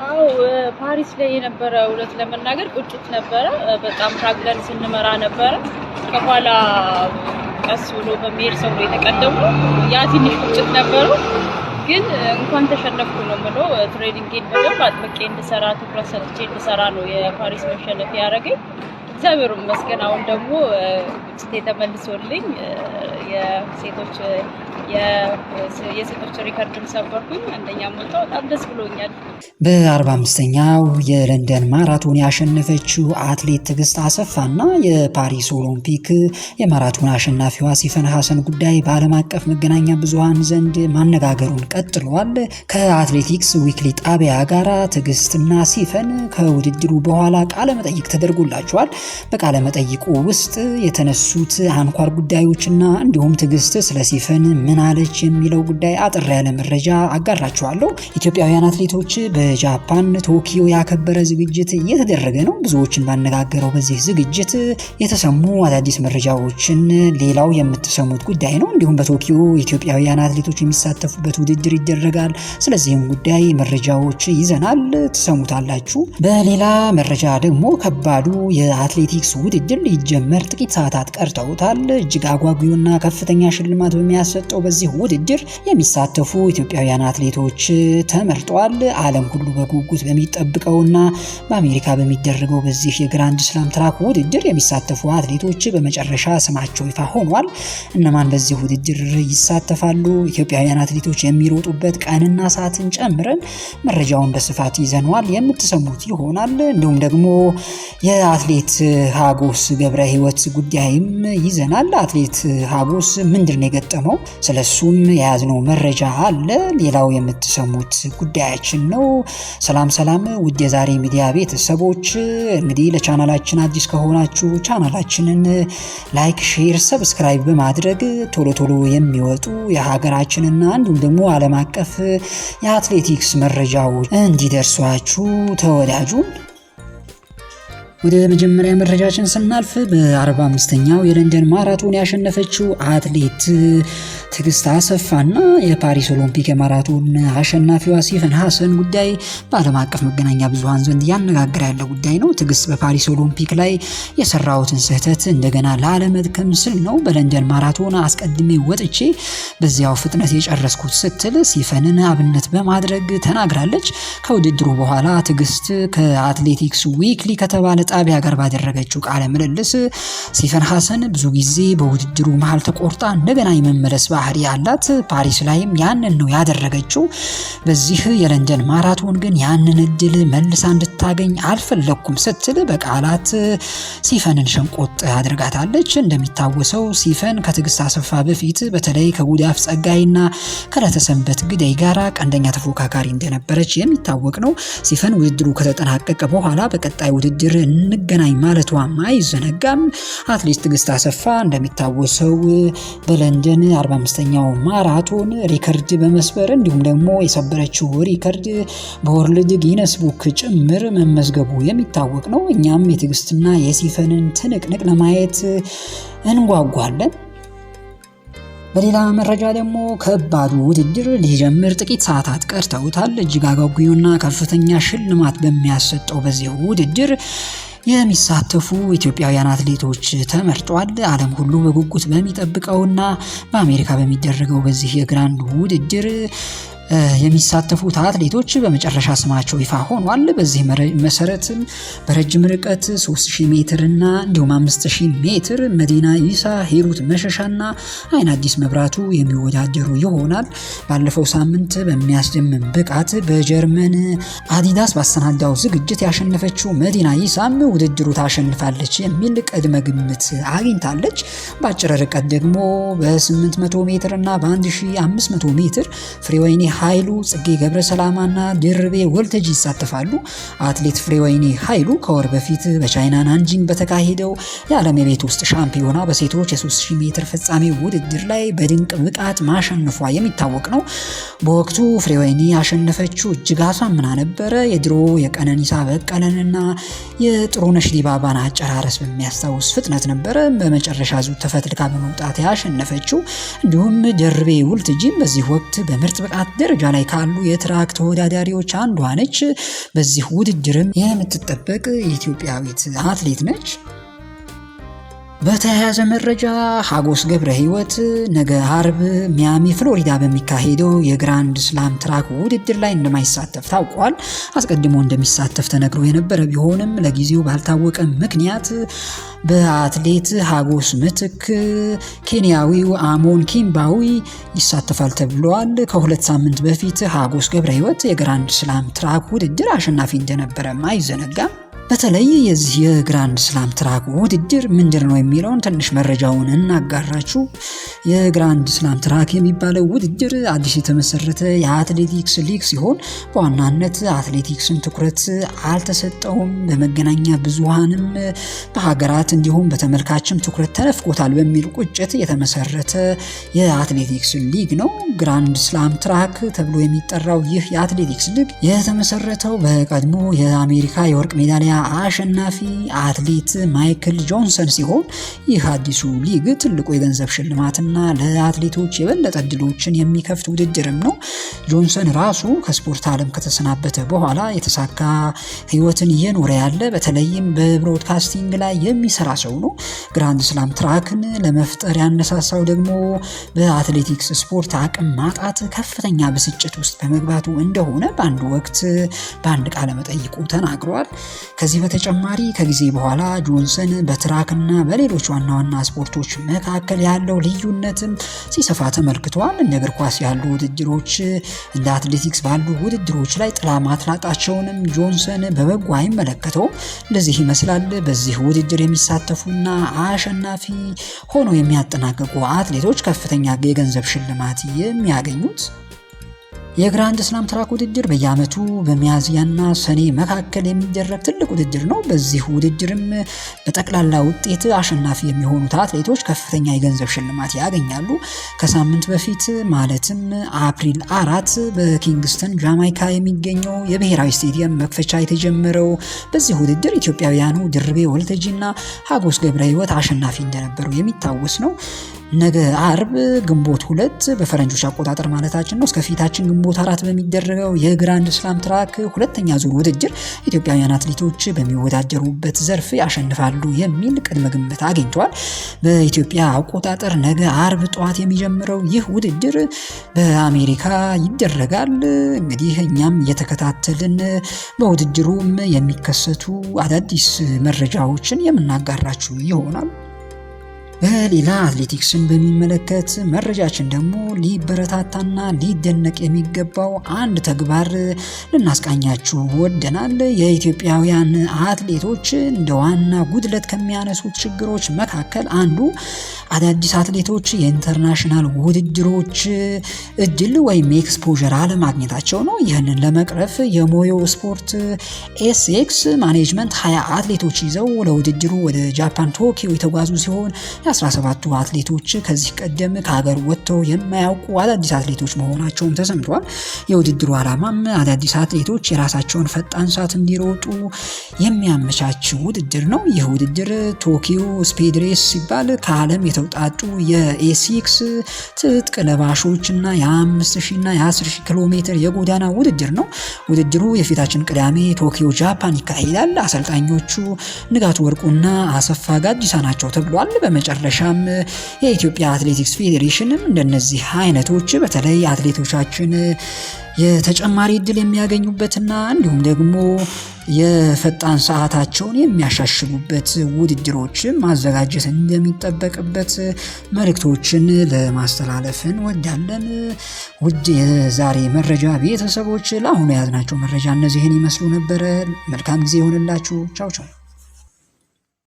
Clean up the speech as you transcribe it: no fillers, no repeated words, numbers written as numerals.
አዎ፣ ፓሪስ ላይ የነበረ እውነት ለመናገር ቁጭት ነበረ። በጣም ታግለን ስንመራ ነበረ። ከኋላ ቀስ ብሎ በሚሄድ ሰው ነው የተቀደሙ። ያ ትንሽ ቁጭት ነበረው። ግን እንኳን ተሸነፍኩ ነው የምለው። Training ኤን በደንብ አጥብቄ እንድሰራ፣ ትኩረት ሰጥቼ እንድሰራ ነው የፓሪስ መሸነፍ ያደረገኝ። እግዚአብሔር ይመስገን። አሁን ደግሞ ቁጭቴ ተመልሶልኝ የሴቶች ሪከርድም ሰበርኩኝ፣ አንደኛ ወጣሁ። በጣም ደስ ብሎኛል። በ45ኛው የለንደን ማራቶን ያሸነፈችው አትሌት ትዕግስት አሰፋና የፓሪስ ኦሎምፒክ የማራቶን አሸናፊዋ ሲፈን ሀሰን ጉዳይ በዓለም አቀፍ መገናኛ ብዙሃን ዘንድ ማነጋገሩን ቀጥሏል። ከአትሌቲክስ ዊክሊ ጣቢያ ጋር ትዕግስትና ሲፈን ከውድድሩ በኋላ ቃለ መጠይቅ ተደርጎላቸዋል። በቃለ መጠይቁ ውስጥ የተነሱት አንኳር ጉዳዮችና እንዲሁም ትዕግስት ስለ ሲፈን ምን አለች የሚለው ጉዳይ አጠር ያለ መረጃ አጋራችኋለሁ። ኢትዮጵያውያን አትሌቶች በጃፓን ቶኪዮ ያከበረ ዝግጅት እየተደረገ ነው። ብዙዎችን ባነጋገረው በዚህ ዝግጅት የተሰሙ አዳዲስ መረጃዎችን ሌላው የምትሰሙት ጉዳይ ነው። እንዲሁም በቶኪዮ ኢትዮጵያውያን አትሌቶች የሚሳተፉበት ውድድር ይደረጋል። ስለዚህም ጉዳይ መረጃዎች ይዘናል፣ ትሰሙታላችሁ። በሌላ መረጃ ደግሞ ከባዱ የአትሌቲክስ ውድድር ሊጀመር ጥቂት ሰዓታት ቀርተውታል። እጅግ አጓጊውና ከፍተኛ ሽልማት በሚያሰጠው በዚህ ውድድር የሚሳተፉ ኢትዮጵያውያን አትሌቶች ተመርጠዋል። ዓለም ሁሉ በጉጉት በሚጠብቀውና በአሜሪካ በሚደረገው በዚህ የ Grand Slam track ውድድር የሚሳተፉ አትሌቶች በመጨረሻ ስማቸው ይፋ ሆኗል። እነማን በዚህ ውድድር ይሳተፋሉ? ኢትዮጵያውያን አትሌቶች የሚሮጡበት ቀንና ሰዓትን ጨምረን መረጃውን በስፋት ይዘነዋል፣ የምትሰሙት ይሆናል። እንዲሁም ደግሞ የአትሌት ሀጎስ ገብረ ሕይወት ጉዳይም ይዘናል። አትሌት ሀጎስ ምንድን ነው የገጠመው? ስለሱም የያዝነው መረጃ አለ። ሌላው የምትሰሙት ጉዳያችን ነው። ሰላም ሰላም፣ ውድ የዛሬ ሚዲያ ቤተሰቦች፣ እንግዲህ ለቻናላችን አዲስ ከሆናችሁ ቻናላችንን like፣ share፣ subscribe በማድረግ ቶሎ ቶሎ የሚወጡ የሀገራችንና እንዲሁም ደግሞ ዓለም አቀፍ የአትሌቲክስ መረጃዎች እንዲደርሷችሁ ተወዳጁን። ወደ መጀመሪያ መረጃችን ስናልፍ በ45ኛው የለንደን ማራቶን ያሸነፈችው አትሌት ትዕግስት አሰፋና የፓሪስ ኦሎምፒክ የማራቶን አሸናፊዋ ሲፈን ሀሰን ጉዳይ በዓለም አቀፍ መገናኛ ብዙኃን ዘንድ እያነጋገረ ያለ ጉዳይ ነው። ትዕግስት በፓሪስ ኦሎምፒክ ላይ የሰራሁትን ስህተት እንደገና ላለመድገም ስል ነው በለንደን ማራቶን አስቀድሜ ወጥቼ በዚያው ፍጥነት የጨረስኩት ስትል ሲፈንን አብነት በማድረግ ተናግራለች። ከውድድሩ በኋላ ትዕግስት ከአትሌቲክስ ዊክሊ ከተባለ ጣቢያ ጋር ባደረገችው ቃለ ምልልስ ሲፈን ሀሰን ብዙ ጊዜ በውድድሩ መሀል ተቆርጣ እንደገና የመመለስ ባህሪ ያላት፣ ፓሪስ ላይም ያንን ነው ያደረገችው። በዚህ የለንደን ማራቶን ግን ያንን እድል መልሳ እንድታገኝ አልፈለግኩም ስትል በቃላት ሲፈንን ሸንቆጥ አድርጋታለች። እንደሚታወሰው ሲፈን ከትዕግስት አሰፋ በፊት በተለይ ከጉዳፍ ጸጋይና ከለተሰንበት ግደይ ጋራ ቀንደኛ ተፎካካሪ እንደነበረች የሚታወቅ ነው። ሲፈን ውድድሩ ከተጠናቀቀ በኋላ በቀጣይ ውድድር እንገናኝ ማለቷም አይዘነጋም። አትሌት ትዕግስት አሰፋ እንደሚታወሰው በለንደን 45ኛው ማራቶን ሪከርድ በመስበር እንዲሁም ደግሞ የሰበረችው ሪከርድ በ World Guinness Book ጭምር መመዝገቡ የሚታወቅ ነው። እኛም የትዕግስትና የሲፈንን ትንቅንቅ ለማየት እንጓጓለን። በሌላ መረጃ ደግሞ ከባዱ ውድድር ሊጀምር ጥቂት ሰዓታት ቀርተውታል። እጅግ አጓጊውና ከፍተኛ ሽልማት በሚያሰጠው በዚህ ውድድር የሚሳተፉ ኢትዮጵያውያን አትሌቶች ተመርጠዋል። ዓለም ሁሉ በጉጉት በሚጠብቀውና በአሜሪካ በሚደረገው በዚህ የ Grand ውድድር የሚሳተፉት አትሌቶች በመጨረሻ ስማቸው ይፋ ሆኗል። በዚህ መሰረትም በረጅም ርቀት 3000 ሜትር እና እንዲሁም 5000 ሜትር መዲና ይሳ፣ ሂሩት መሸሻና አይን አዲስ መብራቱ የሚወዳደሩ ይሆናል። ባለፈው ሳምንት በሚያስደምም ብቃት በጀርመን አዲዳስ ባሰናዳው ዝግጅት ያሸነፈችው መዲና ይሳም ውድድሩ ታሸንፋለች የሚል ቅድመ ግምት አግኝታለች። በአጭር ርቀት ደግሞ በ800 ሜትር እና በ1500 ሜትር ፍሬወይኒ ኃይሉ፣ ጽጌ ገብረ ሰላማና ድርቤ ወልተጂ ይሳተፋሉ። አትሌት ፍሬወይኒ ኃይሉ ከወር በፊት በቻይና ናንጂንግ በተካሄደው የዓለም የቤት ውስጥ ሻምፒዮና በሴቶች የ3000 ሜትር ፍጻሜ ውድድር ላይ በድንቅ ብቃት ማሸነፏ የሚታወቅ ነው። በወቅቱ ፍሬወይኒ ያሸነፈችው እጅግ አሳምና ነበረ። የድሮ የቀነኒሳ በቀለንና የጥሩነሽ ዲባባን አጨራረስ በሚያስታውስ ፍጥነት ነበረ በመጨረሻ ዙር ተፈትልካ በመውጣት ያሸነፈችው። እንዲሁም ደርቤ ውልትጂም በዚህ ወቅት በምርጥ ብቃት ደረጃ ላይ ካሉ የትራክ ተወዳዳሪዎች አንዷ ነች። በዚህ ውድድርም የምትጠበቅ ኢትዮጵያዊት አትሌት ነች። በተያያዘ መረጃ ሀጎስ ገብረ ሕይወት ነገ አርብ ሚያሚ ፍሎሪዳ በሚካሄደው የግራንድ ስላም ትራክ ውድድር ላይ እንደማይሳተፍ ታውቋል። አስቀድሞ እንደሚሳተፍ ተነግሮ የነበረ ቢሆንም ለጊዜው ባልታወቀ ምክንያት በአትሌት ሀጎስ ምትክ ኬንያዊው አሞን ኪምባዊ ይሳተፋል ተብሏል። ከ2 ሳምንት በፊት ሀጎስ ገብረ ሕይወት የግራንድ ስላም ትራክ ውድድር አሸናፊ እንደነበረም አይዘነጋም። በተለይ የዚህ የግራንድ ስላም ትራክ ውድድር ምንድን ነው የሚለውን ትንሽ መረጃውን እናጋራችሁ። የግራንድ ስላም ትራክ የሚባለው ውድድር አዲስ የተመሰረተ የአትሌቲክስ ሊግ ሲሆን በዋናነት አትሌቲክስን ትኩረት አልተሰጠውም፣ በመገናኛ ብዙሃንም በሀገራት እንዲሁም በተመልካችም ትኩረት ተነፍጎታል በሚል ቁጭት የተመሰረተ የአትሌቲክስ ሊግ ነው። ግራንድ ስላም ትራክ ተብሎ የሚጠራው ይህ የአትሌቲክስ ሊግ የተመሰረተው በቀድሞ የአሜሪካ የወርቅ ሜዳሊያ አሸናፊ አትሌት ማይክል ጆንሰን ሲሆን ይህ አዲሱ ሊግ ትልቁ የገንዘብ ሽልማትና ለአትሌቶች የበለጠ እድሎችን የሚከፍት ውድድርም ነው። ጆንሰን ራሱ ከስፖርት ዓለም ከተሰናበተ በኋላ የተሳካ ሕይወትን እየኖረ ያለ፣ በተለይም በ broadcasting ላይ የሚሰራ ሰው ነው። ግራንድ ስላም ትራክን ለመፍጠር ያነሳሳው ደግሞ በአትሌቲክስ ስፖርት አቅም ማጣት ከፍተኛ ብስጭት ውስጥ በመግባቱ እንደሆነ በአንድ ወቅት በአንድ ቃለ መጠይቁ ተናግሯል። ከዚህ በተጨማሪ ከጊዜ በኋላ ጆንሰን በትራክና በሌሎች ዋና ዋና ስፖርቶች መካከል ያለው ልዩነትም ሲሰፋ ተመልክቷል። እንደ እግር ኳስ ያሉ ውድድሮች እንደ አትሌቲክስ ባሉ ውድድሮች ላይ ጥላ ማጥላታቸውንም ጆንሰን በበጎ አይመለከተውም። እንደዚህ ይመስላል። በዚህ ውድድር የሚሳተፉና አሸናፊ ሆነው የሚያጠናቅቁ አትሌቶች ከፍተኛ የገንዘብ ሽልማት የሚያገኙት። የግራንድ ስላም ትራክ ውድድር በየዓመቱ በሚያዝያና ሰኔ መካከል የሚደረግ ትልቅ ውድድር ነው። በዚህ ውድድርም በጠቅላላ ውጤት አሸናፊ የሚሆኑት አትሌቶች ከፍተኛ የገንዘብ ሽልማት ያገኛሉ። ከሳምንት በፊት ማለትም አፕሪል 4 በኪንግስተን ጃማይካ የሚገኘው የብሔራዊ ስቴዲየም መክፈቻ የተጀመረው በዚህ ውድድር ኢትዮጵያውያኑ ድርቤ ወልተጂና ሀጎስ ገብረ ሕይወት አሸናፊ እንደነበሩ የሚታወስ ነው። ነገ አርብ ግንቦት 2 በፈረንጆች አቆጣጠር ማለታችን ነው፣ እስከ ፊታችን ግንቦት 4 በሚደረገው የግራንድ ስላም ትራክ ሁለተኛ ዙር ውድድር ኢትዮጵያውያን አትሌቶች በሚወዳደሩበት ዘርፍ ያሸንፋሉ የሚል ቅድመ ግምት አግኝተዋል። በኢትዮጵያ አቆጣጠር ነገ አርብ ጠዋት የሚጀምረው ይህ ውድድር በአሜሪካ ይደረጋል። እንግዲህ እኛም እየተከታተልን በውድድሩም የሚከሰቱ አዳዲስ መረጃዎችን የምናጋራችሁ ይሆናል። በሌላ አትሌቲክስን በሚመለከት መረጃችን ደግሞ ሊበረታታና ሊደነቅ የሚገባው አንድ ተግባር ልናስቃኛችሁ ወደናል። የኢትዮጵያውያን አትሌቶች እንደ ዋና ጉድለት ከሚያነሱት ችግሮች መካከል አንዱ አዳዲስ አትሌቶች የ international ውድድሮች እድል ወይም exposure አለማግኘታቸው ነው። ይህንን ለመቅረፍ የሞዮ ስፖርት ኤስኤክስ ማኔጅመንት 20 አትሌቶች ይዘው ለውድድሩ ወደ ጃፓን ቶኪዮ የተጓዙ ሲሆን የ17ቱ አትሌቶች ከዚህ ቀደም ከሀገር ወጥተው የማያውቁ አዳዲስ አትሌቶች መሆናቸውም ተሰምቷል። የውድድሩ ዓላማም አዳዲስ አትሌቶች የራሳቸውን ፈጣን ሰዓት እንዲሮጡ የሚያመቻች ውድድር ነው። ይህ ውድድር ቶኪዮ ስፒድ ሬስ ሲባል ከዓለም የተውጣጡ የኤሲክስ ትጥቅ ለባሾች እና የ5000 እና የ10,000 ኪሎ ሜትር የጎዳና ውድድር ነው። ውድድሩ የፊታችን ቅዳሜ ቶኪዮ ጃፓን ይካሄዳል። አሰልጣኞቹ ንጋቱ ወርቁና አሰፋ ጋዲሳ ናቸው ተብሏል። በመጨረሻም የኢትዮጵያ አትሌቲክስ ፌዴሬሽንም እንደነዚህ አይነቶች በተለይ አትሌቶቻችን የተጨማሪ እድል የሚያገኙበትና እንዲሁም ደግሞ የፈጣን ሰዓታቸውን የሚያሻሽሉበት ውድድሮችን ማዘጋጀት እንደሚጠበቅበት መልእክቶችን ለማስተላለፍ እንወዳለን። ውድ የዛሬ መረጃ ቤተሰቦች፣ ለአሁኑ የያዝናቸው መረጃ እነዚህን ይመስሉ ነበረ። መልካም ጊዜ ይሆንላችሁ። ቻው ቻው።